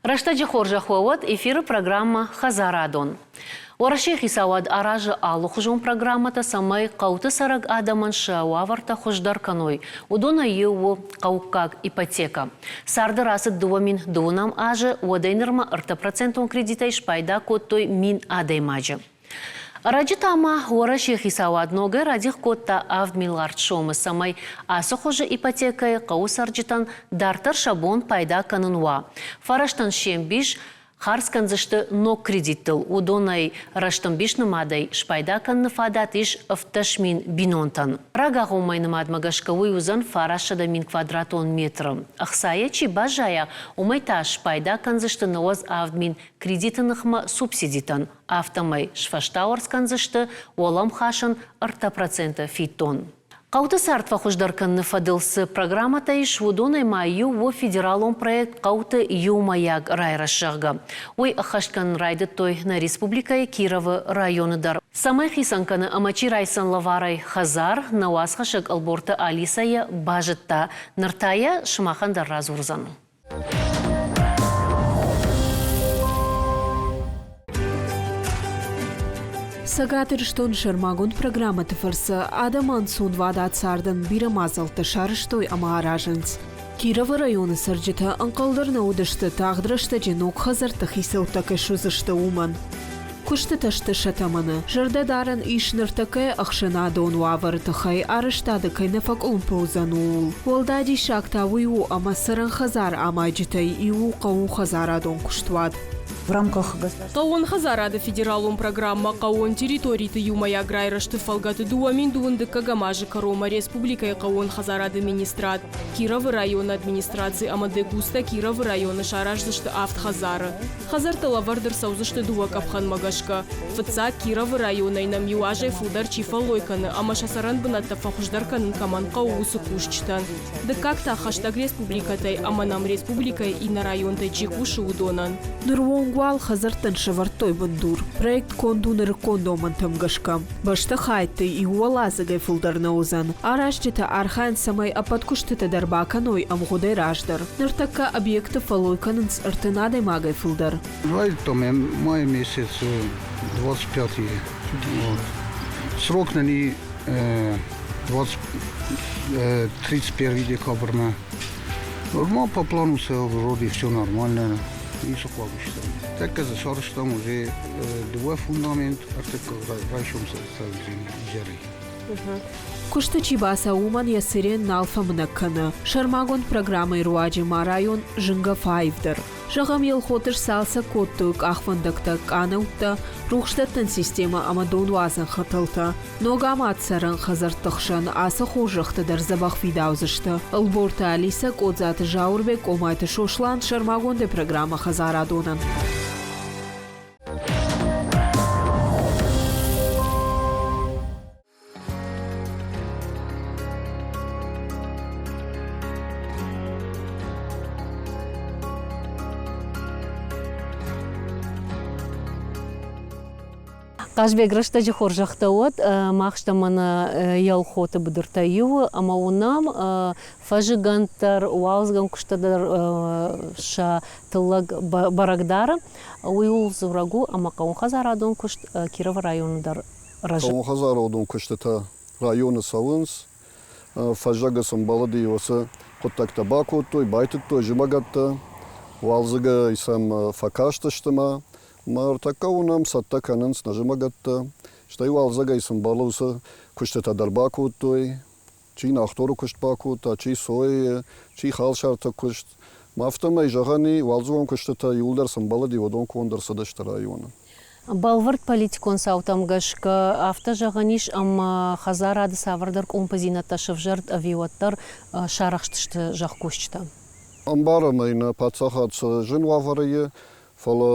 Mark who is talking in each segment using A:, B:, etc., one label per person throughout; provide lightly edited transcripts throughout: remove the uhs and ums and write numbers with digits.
A: Рӕстӕджы хорзӕх уӕ уӕд эфиры программӕ «Хӕдзарадон». Уӕрӕсейы хицауад аразы алыхуызон программӕтӕ, цӕмӕй хъӕуты цӕрӕг адӕмӕн сӕ уавӕртӕ хуыздӕр кӕной. Уыдонӕй иу у хъӕуккаг ипотекӕ. Царды рацыд 2002 азы, уӕдӕй нырмӕ ӕртӕпроцентон кредитӕй спайда кодтой 1000 адӕймаджы. Ӕрӕджы та ма Уӕрӕсейы хицауад ногӕй радих кодта 7 миллиард сомы, цӕмӕй ацы хуызы ипотекӕйы хъӕуы цӕрджытӕн дарддӕр сӕ бон пайда кӕнын уа. Фӕрӕзтӕн се мбис хардз кӕндзысты ног кредиттыл, уыдонӕй рӕстӕмбис нымадӕй спайда кӕныны фадат ис 17 000 бинонтӕн. Рагагъоммӕйы нымадмӕ гӕсгӕ уый уыдзӕн 900 000 квадратон метры. Ӕхцайӕ чи баззайа, уымӕй та спайда кӕндзысты 97 000 кредиты ныхмӕ субсидитӕн. Афтӕмӕй сфӕстауӕрц кӕндзысты уӕлӕмхасӕн 3% фиддон. Хъӕуты цард фӕхуыздӕр кӕныны фӕдыл цы программӕтӕ ис, уыдонӕй ма иу у федералон проект Хъӕуты иумӕйаг райрӕзт, зӕгъгӕ. Уый ӕххӕст кӕнын райдыдтой нӕ республикӕйы Кировы районы дӕр. Цӕмӕй хицӕн кӕны ӕмӕ чи райсдзӕн лӕварӕй хӕдзар, нӕ уацхӕссӕг Ӕлборты Алисӕ йӕ базыдта. Ныр та йӕ сымахӕн дӕр радзурдзӕн.
B: Цӕгат Ирыстоны сӕрмагонд программӕты фӕрцы адӕмы ӕнцонвадат цардӕн бирӕ мадзӕлттӕ сарӕзтой ӕмӕ аразынц. Кировы районы цӕрджытӕ ӕнхъӕл дӕр нӕ уыдысты, тагъд рӕстӕджы ног хӕдзӕртты хицӕуттӕ кӕй суыдзысты, уымӕн. Куыстытӕ сты сӕ тӕмӕны. Зӕрдӕ дарӕн ис ныртӕккӕ ӕхсӕнадон уавӕры тыххӕй арӕзтады кӕй нӕ фӕкъуылымпы уыдзӕн, ууыл. Уӕлдай диссаг та уый у, ӕмӕ цӕрӕн хӕдзар амайджытӕй иу у хъӕууонхӕдзарадон куыстуат.
C: В рамках
D: Хъӕууон хӕдзарады федералон программӕ хъӕууон территориты иумӕйаг райрӕзты фӕлгӕты 2021 азы кӕронмӕ республикӕйы хъӕууон хӕдзарады министрад, Кировы районы администраци ӕмӕ Дегуста Кировы районы сараздзысты авд хӕдзары. Хӕдзӕрттӕ лӕвӕрд ӕрцӕудзысты дыууӕ къӕпхӕнмӕ гӕсгӕ. Фыццаг, Кировы районӕй нӕм иу азӕй фылдӕр чи фӕллой кӕны ӕмӕ сӕ цӕрӕнбынӕттӕ фӕхуыздӕр кӕнын кӕмӕн хъӕуы, уыцы кусджытӕн. Дыккаг та хӕстӕг республикӕтӕй ӕмӕ нӕм республикӕйы иннӕ районтӕй чи кусы, уыдонӕн.
B: Нырыонг уал хӕдзӕрттӕн сӕвӕрдтой бындур. Проект конд у нырыккон домӕнтӕм гӕсгӕ. Бӕстыхӕйтты иу уӕладзыгӕй фылдӕр нӕ уыдзӕн. Аразджытӕ архайынц, цӕмӕй ӕппӕт куыстытӕ дӕр бакӕной ӕмгъуыдӕй раздӕр. Ныртӕккӕ объекты фӕллой кӕнынц 30 адӕймагӕй фылдӕр.
E: Райдыдтам май месяц 25 вот. Срок нын и 20, 31 декабрмӕ. Нормал по плану все вроде все нормально. Ницы хъуаг стӕм. Тӕккӕ дзы сарӕзтам уже дыууӕ фундамент, ӕртыккаг райсом цӕудзӕн изӕрӕй.
B: Куысты чи бацӕуы, уымӕн йӕ цырен нал фӕмынӕг кӕны. Сӕрмагонд программӕйы руаджы ма район зынгӕ фӕаивдӕр. Зӕгъӕм, Елхоты сцалцӕг кодтой къахвӕндӕгтӕ, къанӕуттӕ, рухсдӕттӕн системӕ ӕмӕ донуадзӕн хӕтӕлтӕ. Ног амад цӕрӕн хӕдзӕртты хсӕн ацы хорзӕхтӕ дӕр дзӕбӕх фидаудзысты. Ӕлборты Алисӕ, Къодзаты Зауырбег, Къомайты Сослан сӕрмагондӕй программӕ хӕдзарадонӕн.
A: Хъазбег, рӕстӕджы хорзӕхтӕ уӕд, мах стӕм мӕнӕ Елхоты быдыртӕй иуы ӕмӕ уынӕм фӕзыгӕнд дӕр, уалдзыгон куысты дӕр сӕ тыллӕг бӕрӕг дары. Уый ууыл дзурӕг у, ӕмӕ хъӕууонхӕдзарадон куыст Кировы районы дӕр рӕзы.
F: Хъӕууонхӕдзарадон куыстытӕ районы цӕуынц. Фӕззӕгы сын бӕлыди уыцы хъуыддӕгтӕ бакодтой, байтыдтой зымӕгӕттӕ. Уалдзыгӕй сӕм фӕкастысты ма. Мӕ ӕртӕккӕ уынӕм, цӕттӕ кӕнынц нӕ зымӕгӕттӕ. Стӕй уалдзӕгӕй сын бӕлы уыцы куыстытӕ дӕр бакодтой. Чи нахторы куыст бакодта, чи сойы, чи халсарты куыст. Афтӕмӕй зӕгъӕн и, уалдзыгон куыстытӕ иууылдӕр цы ӕмбӕлыди, уыдон конд ӕрцыдысты районы.
A: Бӕлвырд политикон цаутӕм гӕсгӕ афтӕ зӕгъӕн ис, ӕмӕ хӕдзарады цавӕрдӕр къуылымпыдзинӕдтӕ сӕвзӕрд ӕви уӕддӕр сарӕхстысты зӕхкусджытӕ?
F: Ӕмбарӕм ӕй, нӕ паддзахад цы зын уавӕры и, фӕлӕ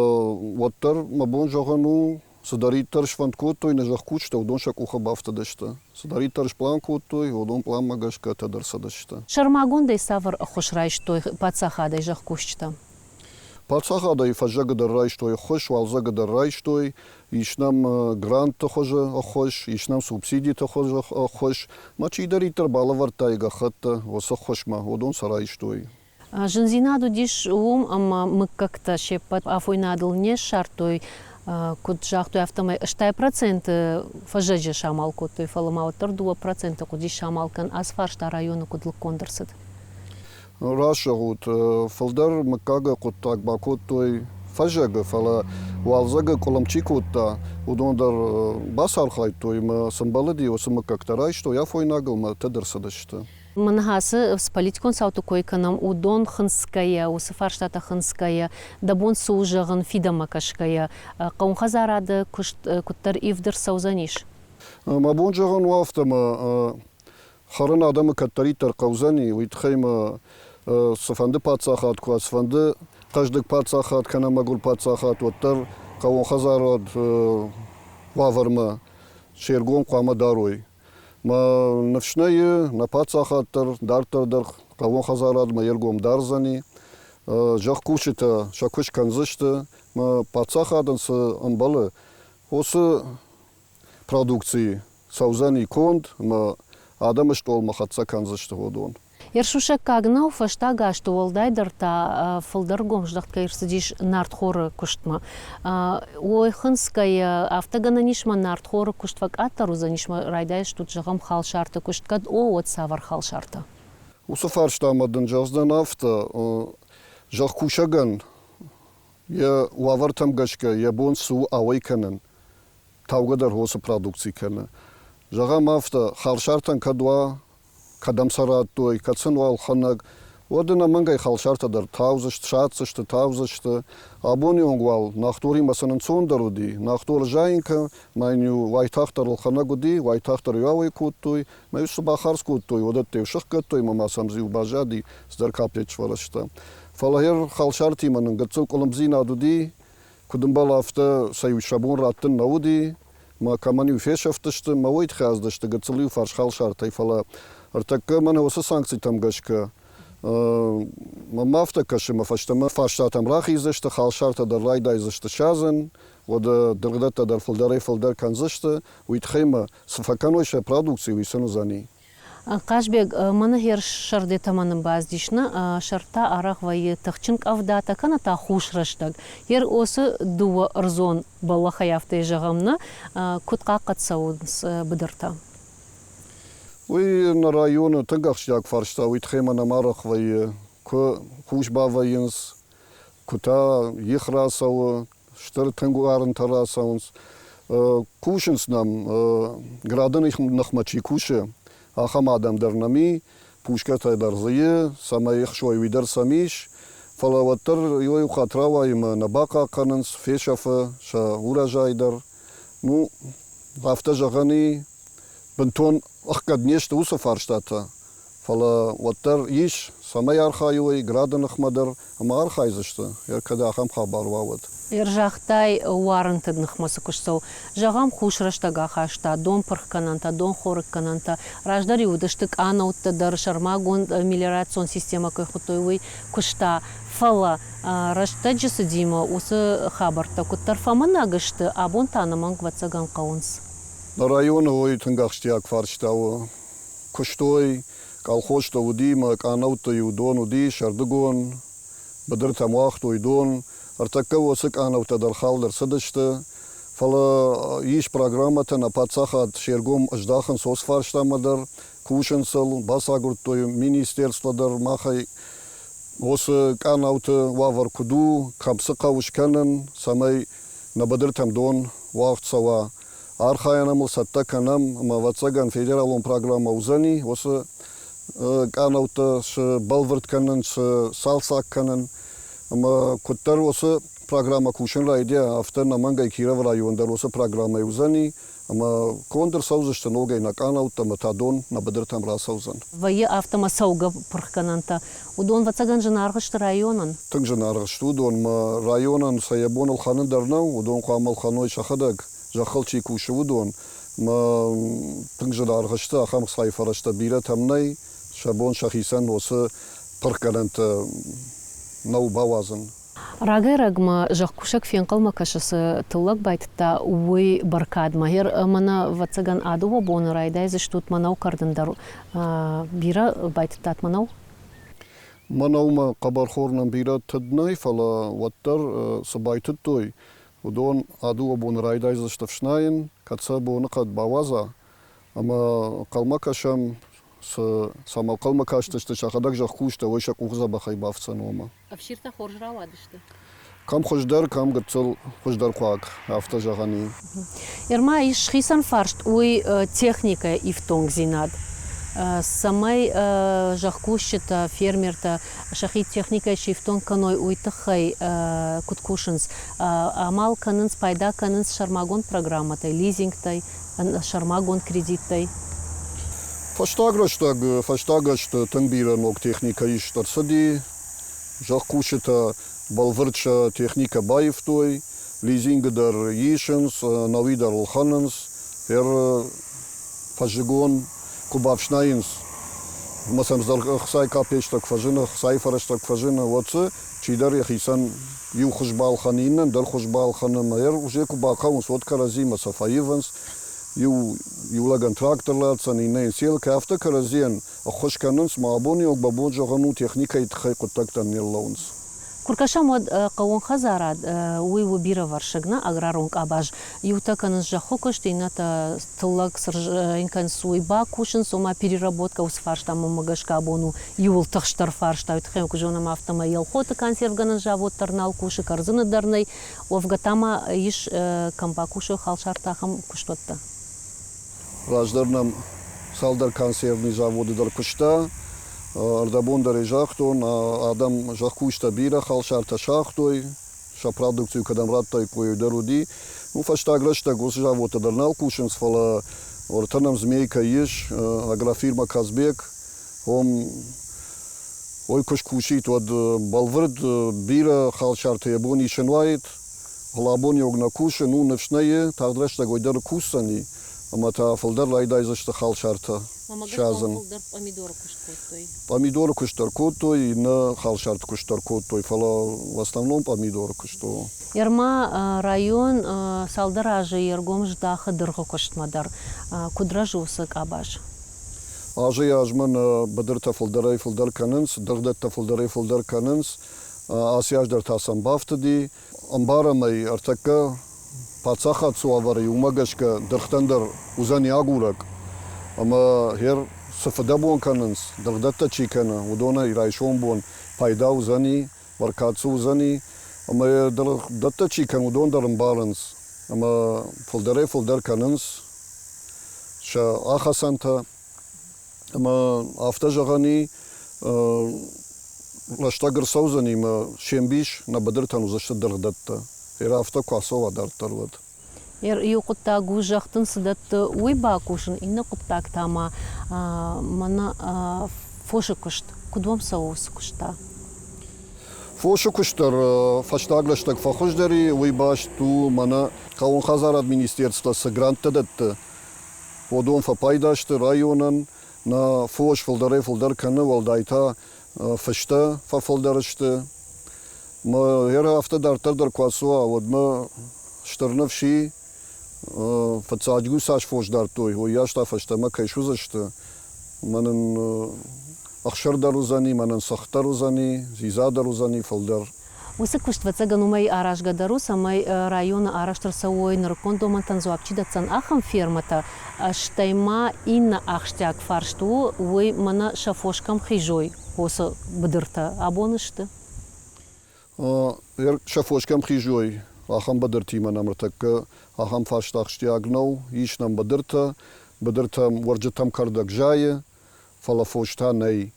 F: уӕддӕр мӕ бон зӕгъын у, Цыдӕриддӕр сфӕнд кодтой нӕ зӕхкусджытӕ, уыдон сӕ къухы бафтыдысты. Цыдӕриддӕр сплан кодтой, уыдон пъланмӕ гӕсгӕ тӕд ӕрцыдысты.
A: Сӕрмагондӕй цавӕр ӕххуыс райстой паддзахадӕй зӕхкусджытӕ?
F: Паддзахадӕй фӕззӕгы дӕр райстой ӕххуыс, уалдзӕгы дӕр райстой. Ис нӕм грантты хуызы ӕххуыс, ис нӕм субсидиты хуызы ӕххуыс. Ма чидӕриддӕр балӕвӕрдта йӕ гӕххӕттӕ уыцы ӕххуысмӕ, уыдон сӕ райстой.
A: Зындзинад уыдис уым, ӕмӕ мыггӕгтӕ се ппӕт афойнадыл не ссардтой, куыд загътой, афтӕмӕй 80% фӕззӕджы самал кодтой, фӕлӕ ма уӕддӕр 2% хъуыдис самал кӕнын. Ацы фарста районы куыд лыггонд ӕрцыд?
F: Раст зӕгъут, фылдӕр мыггагы хъуыддаг бакодтой фӕззӕгы, фӕлӕ уалдзӕгы къуылым чи кодта, уыдон дӕр бацархайдтой ӕмӕ цы мбӕлыди, уыцы мыггӕгтӕ райстой афойнагыл ӕмӕ тыд ӕрцыдысты.
A: Ныхасы цы политикон цауты кой кӕнӕм, уыдон хынцгӕйӕ, уыцы фарстатӕ хынцгӕйӕ, дӕ бон цы у зӕгъын фидӕнмӕ кӕсгӕйӕ, хъӕуон хӕдзарады куыст куыддӕр ивд ӕрцӕудзӕнис?
F: Мӕ бон зӕгъын у афтӕ, ӕмӕ хӕрын адӕмы кӕддӕриддӕр хъӕудзӕни, уый тыххӕй ма цыфӕнды паддзахад куы уа, цыфӕнды хъӕздыг паддзахад кӕнӕ мӕгуыр паддзахад, уӕддӕр хъӕууон хӕдзарад уавӕрмӕ се ргом хъуамӕ дарой. Мӕ ныфс нӕ и, нӕ паддзахад дӕр дарддӕр дӕр хъӕууон хӕдзарадмӕ йе ргом дардзӕни. Зӕхкусджытӕ сӕ куыст кӕндзысты, мӕ паддзахадӕн цы ӕмбӕлы, уыцы продукци цӕудзӕни конд ӕмӕ адӕмы стъолмӕ хӕццӕ кӕндзысты уыдон.
A: Йе рсусӕггаг нӕу, фӕстаг азты уӕлдайдӕр та фылдӕр гомздӕхт кӕй ӕрцыдис нартхоры куыстмӕ. Уой хынцгӕйӕ, афтӕ гӕнӕн ис мӕ нартхоры куыст фӕкъаддӕр уыдзӕнис мӕ райдайдзыстут, зӕгъӕм, халсарты куыст, кӕд о, уӕд цавӕр халсартӕ?
F: Уыцы фарстамӕ дын зӕгъдзынӕн афтӕ, зӕхкусӕгӕн йӕ уавӕртӕм гӕсгӕ йӕ бон цы у ауӕй кӕнын, таугӕ дӕр уыцы продукци кӕны. Зӕгъӕм афтӕ, халсартӕн кӕд уа, кӕдӕм сӕ радтой, кӕд сын уа ӕлхӕнӕг, уӕд ын ӕнӕмӕнгӕй халсартӕ дӕр таудзысты, садздзысты, таудзысты. Абоны онг уал Нахторимӕ сын ӕнцондӕр уыди. Нахтор зайын кӕн, ӕмӕ йын-иу уайтагъддӕр ӕлхӕнӕг уыди, уайтагъддӕр-иу ауӕй кодтой, ӕмӕ-иу цы бахардз кодтой, уыдӕттӕ-иу сыхгӕдтой ӕмӕ ма сӕм дзы-иу баззади цыдӕр капечч фӕрӕзтӕ. Фӕлӕ гъер халсартимӕ нын гыццыл къуылымпдзинад уыди, куыд ӕмбӕлы, афтӕ сӕ-иу сӕ бон раттын нӕ уыди, мӕ кӕмӕн-иу фесӕфтысты, мӕ уый тыхӕздысты гыццыл-иу фарсхалсартӕй, фӕлӕ ӕртӕккӕ мӕнӕ уыцы санкцитӕм гӕсгӕ мӕм афтӕ кӕсы, мӕ фӕстӕмӕ фарстатӕм рахиздзысты, халсартӕ дӕр райдайдзысты садзын, уӕдӕ дыргъдӕттӕ дӕр фылдӕрӕй-фылдӕр кӕндзысты, уый тыххӕй мӕ цы фӕкӕной сӕ продукци, уый сын уыдзӕни.
A: Хъазбег, мӕнӕ хӕрз сӕрдетӕмӕ ныббаздис нӕ, сӕрд та арӕх вӕййы тыхджын къӕвдатӕ кӕнӕ та хус рӕстӕг. Ер осы дыууӕ ӕрдзон бӕллӕхӕй афтӕ зӕгъӕм нӕ, куыд хъахъхъӕд цӕуынц быдыртӕ?
F: Уый нӕ районы тынг ахсджиаг фарста, уый тыххӕй мӕ нӕм арӕх вӕййы, куы хус бавӕййынц, куы та их рацӕуы, стыр тынг уарынтӕ рацӕуынц. Кусынц нӕм, грады ныхмӕ чи кусы, ахӕм адӕм дӕр нӕм и, пушкӕтӕ дӕр дзы и, цӕмӕй ӕхсой, уый дӕр сӕм ис. Фӕлӕ уӕддӕр иуӕй-иу хатт рауайы ӕмӕ нӕ бахъахъхъӕнынц, фесӕфы сӕ урӕзӕй дӕр. Ну, афтӕ зӕгъӕн и, бынтон ӕхгӕд не сты уыцы фарстатӕ, фӕлӕ уӕддӕр ис, цӕмӕй архайой грады ныхмӕ дӕр ӕмӕ архайдзысты, кӕд ахӕм хабар уа, уӕд.
A: Ӕрзагътай уарынты ныхмӕ цы куыст цӕуы? Зӕгъӕм, хус рӕстӕг ахаста, донпырхгӕнӕнтӕ, донхорыггӕнӕнтӕ. Раздӕр-иу уыдысты къанӕуттӕ дӕр, сӕрмагонд мелиорацион системӕ кӕй хуыдтой, уый куыста. Фӕлӕ рӕстӕджы цыдимӕ уыцы хабӕрттӕ куыддӕр фӕмынӕг сты, абон та ӕнӕмӕнг ӕвӕццӕгӕн хъӕуынц.
F: Нӕ районы уый тынг ахсджиаг фарста у. Куыстой, колхозтӕ уыди мӕ къанӕутты-иу дон уыди, сӕрдыгон быдыртӕм уагътой дон. Ӕртӕккӕ уыцы къанӕуттӕ дӕр хӕлд ӕрцыдысты. Фӕлӕ ис программӕтӕ, нӕ паддзахад се ргом ӕздахынц уыцы фарстамӕ дӕр, кусынц ыл, бацагуырдтой министерство дӕр махӕй уыцы къанауты уавӕр куыд у, кӕм цы хъӕуы скӕнын, цӕмӕй нӕ быдыртӕм дон уагъд цӕуа. Архайӕн ӕм ыл цӕттӕ кӕнӕм ӕмӕ, ӕвӕццӕгӕн, федералон программӕ уыдзӕни уыцы къанӕуттӕ цы бӕлвырд кӕнын, цы цалцӕг кӕнын. Ӕмӕ куыддӕр уыцы программӕ кусын райдайа, афтӕ ӕнӕмӕнгӕй Кировы район дӕр уыцы программӕйы уыдзӕни ӕмӕ конд ӕрцӕудзысты ногӕй нӕ къанӕуттӕ ӕмӕ та дон нӕ быдыртӕм рацӕудзӕн.
A: Вӕййы афтӕ ӕмӕ цӕугӕ пырхгӕнӕнтӕ. Уыдон, ӕвӕццӕгӕн, зынаргъ сты районӕн.
F: Тынг зынаргъ сты уыдон. Мӕ районӕн сӕ йӕ бон ӕлхӕнын дӕр нӕу, уыдон хъуамӕ ӕлхӕной сӕхӕдӕг, зӕххыл чи кусы, уыдон. Мӕ тынг зынаргъ сты, ахӕм ӕхцайы фӕрӕзтӕ бирӕтӕм нӕй, сӕ бон сӕхицӕн уыцы пырхгӕнӕнтӕ нӕу бауадзын.
A: Рагӕй-рӕгмӕ зӕхкусӕг фенхъӕлмӕ кӕсы, цы тыллӕг байтыдта, уый бӕркадмӕ. Гъер мӕнӕ, ӕвӕццӕгӕн, а дыууӕ боны райдайдзыстут мӕнӕу кӕрдын дӕр. Бирӕ байтыдтат мӕнӕу?
F: Мӕнӕумӕ хъӕбӕрхор нӕм бирӕ тыд нӕй, фӕлӕ уӕддӕр цы байтыдтой, уыдон а дыууӕ боны райдайдзысты ӕфснайын, кӕд сӕ боныхъӕд бауадза. Ӕмӕ ӕнхъӕлмӕ кӕсӕм, цы цӕмӕ ӕнхъӕлмӕ кастысты сӕхӕдӕг зӕхкусджытӕ, уый сӕ къух дзӕбӕхӕй бафтдзӕн уымӕ.
A: Ӕфсиртӕ хорз рауадысты?
F: Кӕм хуыздӕр, кӕм гыццыл хуыздӕр хъуаг, афтӕ зӕгъӕн и.
A: Ерма ис хицӕн фарст, уый техникӕйы ифтонгдзинад. Цӕмӕй зӕхкусджытӕ, фермертӕ сӕхи техникӕйы сифтонг кӕной, уый тыххӕй куыд кусынц? Амал кӕнынц, пайда кӕнынц сӕрмагонд программӕтӕй, лизингтӕй, сӕрмагонд кредиттӕй?
F: Фӕстаг рӕстӕг, фӕстаг ӕзты тынг бирӕ ног техникӕ ист ӕрцыди. Зӕхкусджытӕ бӕлвырд сӕ техникӕ баивтой, лизингы дӕр исынц, науи дӕр ӕлхӕнынц. Ӕр фӕззыгон куы бафснайынц, ӕмӕ сӕм ӕхцайы капечтӕ куы фӕзыны, ӕхцайы фӕрӕзтӕ куы фӕзыны, уӕд дзы чидӕр йӕхицӕн иу хуыз балхӕны, иннӕ ӕндӕр хуыз балхӕны, ӕмӕ уже куы бахъӕуынц, уӕд кӕрӕдзимӕ сӕ фӕивынц. Иу, иу лӕгӕн трактор лӕдздзӕн, иннӕйӕн селкӕ, афтӕ кӕрӕдзийӕн ӕххуыс кӕнынц, ма абоны онг мӕ бон зӕгъын у, техникӕйы тыххӕй хъуыддӕгтӕн не рлӕууынц.
A: Куы ркӕсӕм, уӕд хъӕууон хӕдзарад уый у бирӕвӕрсыг нӕ аграрон къабаз. Иутӕ кӕнынц зӕххы куыст, иннӕтӕ тыллӕг сырзын кӕнынц, уый бакусынц, ома переработка уыцы фарста мӕнмӕ гӕсгӕ абон у иууыл тыхстдӕр фарста. Уый тыххӕй куы зонӕм, афтӕмӕй Елхоты консервгӕнӕн завод дӕр нал кусы, кӕрдзыны дӕр нӕй. Уӕвгӕ та ма ис, кӕм бакусой халсартӕ, ахӕм куыстуӕттӕ.
F: Раздӕр нӕм цалдӕр консервный заводы дӕр куыста. Ӕрдӕбон дӕр ӕй загътон, адӕм зӕхкусджытӕ бирӕ халсартӕ сагътой, сӕ продукци кӕдӕм радтаиккой, уый дӕр уыди. Ну, фӕстаг рӕстӕг уыцы заводтӕ дӕр нал кусынц, фӕлӕ уӕртӕ нӕм Змейкӕ ис, агрофирма «Казбек», уым ой куы скусид, уӕд бӕлвырд бирӕ халсартӕ йӕ бон исын уаид. Фӕлӕ абон йог нӕ кусы, ну ныфс нӕ и, тагъд рӕстӕг уый дӕр кусдзӕни, ӕмӕ та фылдӕр райдайдзысты халсартӕ садзын.
A: Фылдӕр пъамидоры куыст кодтой.
F: Пъамидоры куыст дӕр кодтой, иннӕ халсарты куыст дӕр кодтой, фӕлӕ в основном пъамидоры куыст у.
A: Ерма район цалдӕр азы йе ргом здахы дыргъы куыстмӕ дӕр. Куыд рӕзы уыцы къабаз?
F: Азӕй-азмӕ нӕ быдыртӕ фылдӕрӕй-фылдӕр кӕнынц, дыргъдӕттӕ фылдӕрӕй-фылдӕр кӕнынц. Ацы аз дӕр та сӕм бафтыди. Ӕмбарӕм ӕй, ӕртӕккӕ паддзахад цы уавӕры и, уымӕ гӕсгӕ дыргътӕн дӕр уыдзӕни агурӕг. Ӕмӕ гъер цы фыдӕбон кӕнынц, дыргъдӕттӕ чи кӕны, уыдонӕй райсом бон пайда уыдзӕни, бӕркад цы уыдзӕни. Ӕмӕ йӕ дыргъдӕттӕ чи кӕны, уыдон дӕр ӕмбарынц. Ӕмӕ фылдӕрӕй-фылдӕр кӕнынц сӕ ахӕцӕнтӕ. Ӕмӕ афтӕ зӕгъӕн и, рӕстӕг ӕрцӕудзӕни ӕмӕ се мбис нӕ быдыртӕн уыдзысты дыргъдӕттӕ. Ер афтӕ куы ацӕуа дарддӕр, уӕд.
A: Иу хъуыддаг у, зӕгъ дын цы дӕтты, уый бакусын, иннӕ хъуыддаг та ма мӕнӕ фосы куыст. Куыд уӕм цӕуы уыцы куыст та?
F: Фосы куыст дӕр фӕстаг рӕстӕг фӕхуыздӕр и, уый баст у мӕнӕ хъӕууон хӕдзарад министерство цы гранттӕ дӕтты, уыдон фӕпайда сты районӕн, нӕ фос фылдӕрӕй-фылдӕр кӕны, уӕлдай та фыстӕ фӕфылдӕр сты. Мӕ афтӕ дарддӕр дӕр куы ацӕуа, уӕдмӕ стыр ныфс и, фыццаджы цас фос дардтой, уыйас та фӕстӕмӕ кӕй суыдзысты. Мӕнӕн ӕхсыр дӕр уыдзӕни, мӕнӕн цыхт дӕр уыдзӕни, дзидза дӕр уыдзӕни фылдӕр.
A: Уыцы куыст, ӕвӕццӕгӕн, уымӕй аразгӕ дӕр у, цӕмӕй районы арӕзт ӕрцӕуой нырыккон домӕнтӕн дзуапп чи дӕтдзӕн, ахӕм фермӕтӕ. Стӕй ма иннӕ ахсджиаг фарст у, уый мӕнӕ сӕ фос кӕм хизой, уыцы быдыртӕ абон сты.
F: Сӕ фос кӕм хизой, ахӕм быдыртимӕ нӕм ныртӕккӕ ахӕм фарст ахсджиаг нӕу. Ис нӕм быдыртӕ, быдыртӕм уӕрджытӕм кӕрдӕг зайы, фӕлӕ фос та нӕй.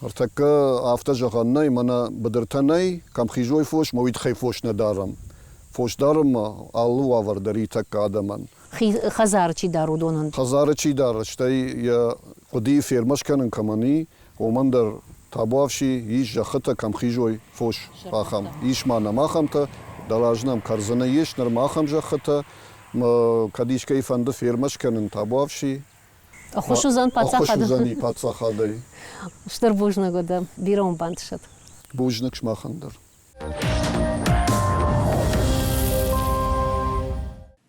F: Ӕртӕккӕ афтӕ зӕгъӕн нӕй, мӕнӕ быдыртӕ нӕй, кӕм хизой фос, мӕ уый тыххӕй фос нӕ дарӕм. Фос дарынмӕ алы уавӕр дӕр и тӕккӕ адӕмӕн.
A: Хӕдзары чи дары, уыдонӕн?
F: Хӕдзары чи дары, стӕй йӕ хъуыдыйы фермӕ скӕнын кӕмӕн и, уымӕн дӕр табуафси ис зӕххытӕ, кӕм хизой фос, ахӕм. Ис ма нӕм ахӕмтӕ, дӕлӕ нӕм кӕрдзыны ис нырма ахӕм зӕххытӕ, кӕд искӕй фӕнды фермӕ скӕнын, табуафси,
A: Ӕххуыс уыдзӕн паддзахады?
F: Ӕххуыс уыдзӕни паддзахадӕй.
A: Стыр бузныг уыд, бирӕ уын бантысӕд.
F: Бузныг сымахӕн дӕр.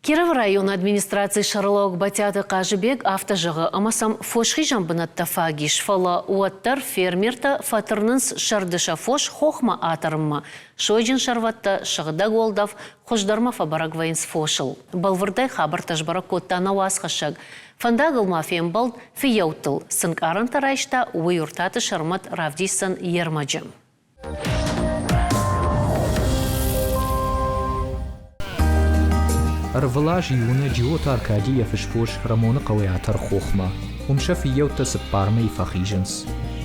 A: Кировы районы администрацийы сӕргълӕууӕг Батиаты Хъазыбег афтӕ зӕгъы, ӕмӕ сӕм фосхизӕн бынӕттӕ фаг ис, фӕлӕ уӕддӕр фермертӕ фӕтырнынц сӕрды сӕ фос хохмӕ атӕрынмӕ. Сойджын сӕрвӕттӕ, сыгъдӕг уӕлдӕф хуыздӕрмӕ фӕбӕрӕг вӕййынц фосыл. Бӕлвырдӕй хабӕрттӕ сбӕрӕг кодта нӕ уацхӕссӕг. Фӕндагыл ма фембӕлд фыййӕуттыл. Цы нкъарӕнтӕ райста, уый Уыртаты Сӕрмӕт равдисдзӕн йе рмӕджы.
C: Ӕрвылаз июны Джиоты Аркади йӕ фысфос Рӕмоны хъӕуӕй атӕры хохмӕ. Уым сӕ фыййӕуттӕ цыппар мӕйы фӕхизынц.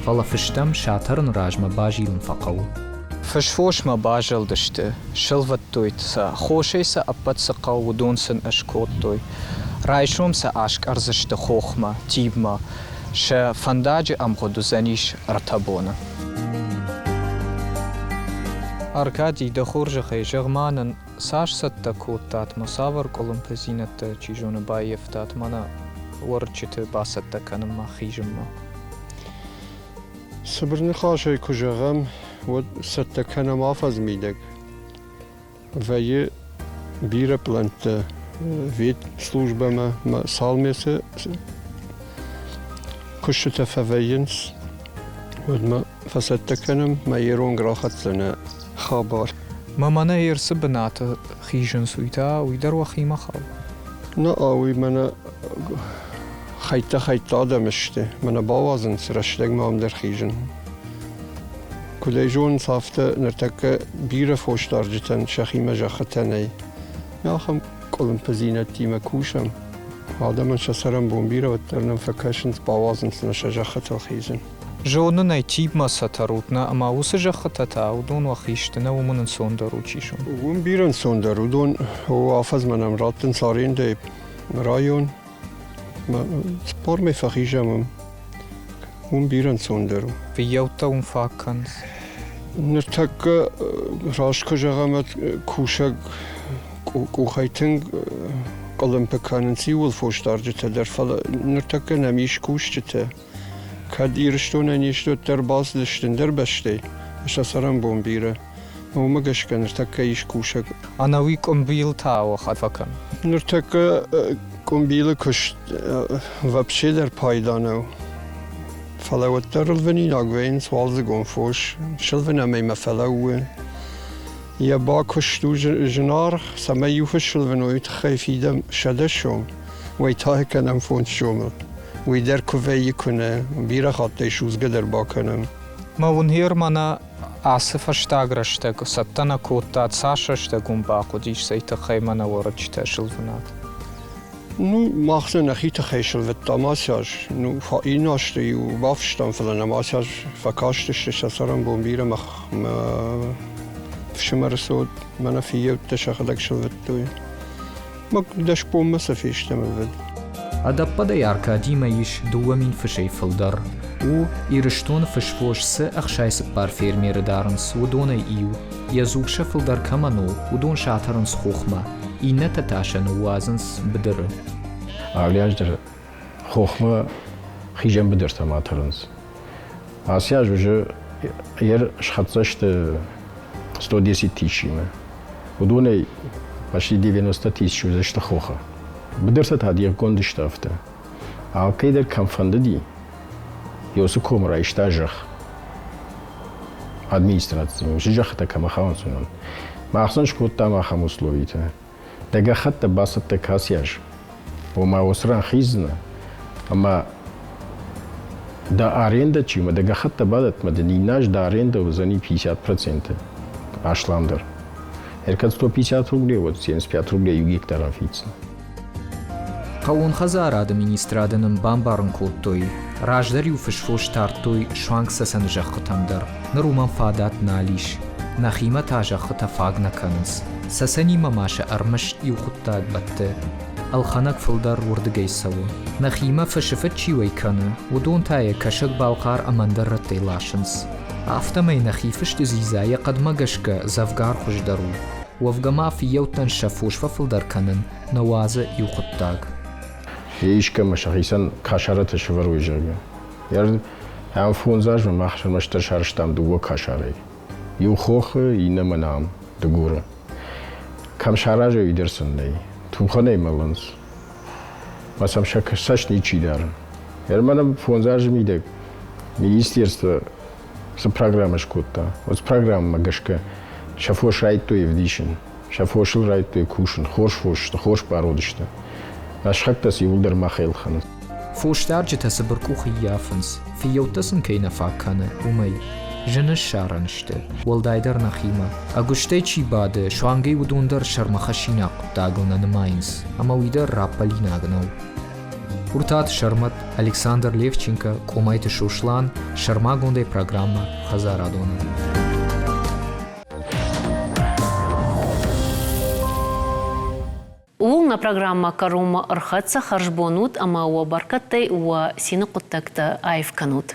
C: Фӕлӕ фыстӕм сӕ атӕрыны размӕ базилын фӕхъӕуы.
G: Фысфосмӕ базылдысты, сылвӕдтой сӕ, хосӕй сӕ ӕппӕт цы хъӕуы, уыдон сын ӕскодтой. Райсом сӕ аскъӕрдзысты хохмӕ, Тибмӕ. Сӕ фӕндаджы ӕмгъуыд уыдзӕнис ӕртӕ боны. Аркадий, дӕ хорзӕхӕй, зӕгъ-ма нын, цас цӕттӕ кодтат мӕ цавӕр къуылымпыдзинӕдтӕ, чи зоны, баййӕфтат мӕнӕ уӕрыччыты бацӕттӕ кӕнынмӕ, хизынмӕ?
H: Цыбыр ныхасӕй куы зӕгъӕм, уӕд цӕттӕ кӕнӕм афӕдз мидӕг. Вӕййы бирӕ пълӕнттӕ ветслужбӕмӕ цалмецы куыстытӕ фӕвӕййынц, уӕдмӕ фӕцӕттӕ кӕнӕм, мӕ еронг рахӕццӕ нӕ хабар.
G: Мӕ мӕнӕ ерсы бынаты хизынц, уый та уый дӕр уӕхимӕ хауы?
H: Нӕ, уый мӕнӕ хӕйттӕ-хӕйттӕ адӕм сты, мӕнӕ бауадзынц рӕстӕгмӕ ам дӕр хизын. Куыд ӕй зонынц, афтӕ ныртӕккӕ бирӕ фосдарджытӕн сӕхимӕ зӕххытӕ нӕй. Ахӕм къуылымпыдзинӕдтимӕ кусӕм. Адӕмӕн сӕ цӕрӕнбон бирӕ уӕддӕр нӕм фӕкӕсынц, бауадзынц нӕ сӕ зӕххытыл хизын.
G: Зонын ӕй, тибмӕ сӕ тӕрут нӕ, ӕмӕ уыцы зӕххытӕ та уыдон уӕхи сты, нӕ уымӕн ӕнцондӕр у чи зоны.
H: Уым бирӕ ӕнцондӕр. Уыдон афӕдзмӕ нӕм раттынц арендӕйы район. Спормӕ фӕхизӕм уым. Уым бирӕ ӕнцондӕр у.
G: Фыййӕуттӕ уым фаг кӕнынц?
H: Ныртӕккӕ раст куы зӕгъӕм, кусӕг къухӕй тынг къуылымпы кӕнынц иууыл фосдарджытӕ дӕр, фӕлӕ ныртӕккӕ нӕм ис кусджытӕ. Кӕд Ирыстонӕн исты уӕддӕр бацыдысты ӕндӕр бӕстӕй, сӕ цӕрӕнбон бирӕ. Уымӕ гӕсгӕ ныртӕккӕ ис кусӕг.
G: Ӕнӕуи къуымбил та уӕхӕд фӕкӕн?
H: Ныртӕккӕ къуымбилы куыст вообще дӕр пайда нӕу. Фӕлӕ уӕддӕр ӕлвынинаг вӕййынц уалдзыгон фос. Сылвын ӕмӕ мӕ фӕлӕууы. Йӕ бакуыст у зынаргъ, цӕмӕй иу фысылвын уый тыххӕй фидӕм 100 сом, уый та кӕнӕм фондз сомыл. Уый дӕр куы вӕййы, куы нӕ. Бирӕ хаттӕй судзгӕ дӕр бакӕнӕм.
G: Мӕ уынгӕр мӕнӕ ацы фӕстаг рӕстӕг цӕттӕ нӕ кодтат, цас рӕстӕг уын бахъуыдис, цӕй тыххӕй мӕнӕ уӕрыччытӕ сылвынат?
H: Ну, мах дзы нӕхи тыххӕй сылвыдтам ацы аз. Ну, иннӕ азты-иу бафыстам, фӕлӕ нӕм ацы аз фӕкастысты сӕ цӕрӕнбон бирӕ мӕ фсымӕры цот, мӕнӕ фыййӕуттӕ сӕхӕдӕг сылвыдтой. Мӕ 10 бонмӕ сӕ фестӕм ӕвӕд.
C: Ӕдӕппӕтӕй Аркадимӕ ис 2000 фысӕй фылдӕр. У, Ирыстоны фысвос цы 64 фермеры дарынц, уыдонӕй иу. Йӕ дзуг сӕ фылдӕр кӕмӕн у, уыдон сӕ атӕрынц хохмӕ, иннӕтӕ та сӕ ныууадзынц быдыры.
I: Алы аз дӕр хохмӕ хизӕн быдыртӕм атӕрынц. Ацы аз уже ер схӕццӕ сты 110 тысячимӕ. Уыдонӕй почти 90 тысячи уыдзысты хохы. Быдыртӕ та дихгонд сты афтӕ. Алкӕй дӕр кӕм фӕндыди, уыцы комы райста зӕхх. Администрацимӕ, уыцы зӕххытӕ кӕмӕ хауынц, уымӕн. Мах сын скодтам ахӕм условитӕ. Дӕ гӕххӕттӕ бацӕттӕ кӕцы аз? Ома уыцы ран хиздзынӕ, ӕмӕ дӕ арендӕ чи у, дӕ гӕххӕттӕ бадӕтт, ӕмӕ дын иннӕ аз дӕ арендӕ уыдзӕни 50% асламдӕр. Ӕркӕд 150 рублей, уӕд 75 рублей иу гектарӕн фиддзынӕ.
C: Хъӕууонхӕдзарады министрады нын бамбарын кодтой, раздӕр-иу фысфос тардтой суанг Цӕцӕны зӕххытӕм дӕр, ныр уымӕн фадат нал ис. Нӕхимӕ та зӕххытӕ фаг нӕ кӕнынц. Цӕцӕнимӕ ма сӕ ӕрмӕст иу хъуыддаг бӕтты. Ӕлхӕнӕг фылдӕр уырдыгӕй цӕуы. Нӕхимӕ фысы фыд чи уӕй кӕны, уыдон та йӕ Кӕсӕг-Балхъар ӕмӕ ӕндӕр рӕттӕй ласынц. Афтӕмӕй нӕхи фысты дзидза йӕ хъӕдмӕ гӕсгӕ дзӕвгар хуыздӕр у. Уӕвгӕ ма фыййӕуттӕн сӕ фос фӕфылдӕр кӕнын нӕ уадзы иу хъуыддаг.
I: Искӕмӕ сӕхицӕн касараты сӕвӕрой, зӕгъгӕ. Ӕм фондз азмӕ мах ӕрмӕстдӕр сарӕзтам дыууӕ касарӕй. Иу хохы, иннӕ мӕнӕ ам, Дыгуры. Кӕм саразой, уый дӕр сын нӕй. Тухӕнӕй мӕлынц. Ӕмӕ сӕм сӕ цӕст ничи дары. Ӕрмӕн 5 азы мидӕг министерство цы программӕ скодта, уыцы программӕмӕ гӕсгӕ сӕ фос райдыдтой ӕвдисын, сӕ фосыл райдыдтой кусын, хорз фос сты, хорз парод сты. Нӕ сыхӕгтӕ сӕ иууылдӕр махӕй ӕлхӕнынц.
C: Фосдарджытӕ цыбыркъух ӕййафынц, фыййӕуттӕ сын кӕй нӕ фаг кӕны, уымӕй. Зын ссарӕн сты, уӕлдайдӕр нӕхимӕ. Ӕгуыстӕй чи бады, суангӕй уыдон дӕр сӕрмӕхӕссинаг хъуыддагыл нӕ нымайынц, ӕмӕ уый дӕр раппӕлинаг нӕу. Уртаты Сӕрмӕт, Александр Левченко, Къомайты Сослан, сӕрмагондӕй программӕ «Хӕдзарадон».
A: Ууыл нӕ программӕ кӕронмӕ ӕрхӕццӕ. Хӕрзбон ут ӕмӕ уӕ бӕркӕдтӕй уӕ цины хъуыддӕгтӕ аив кӕнут.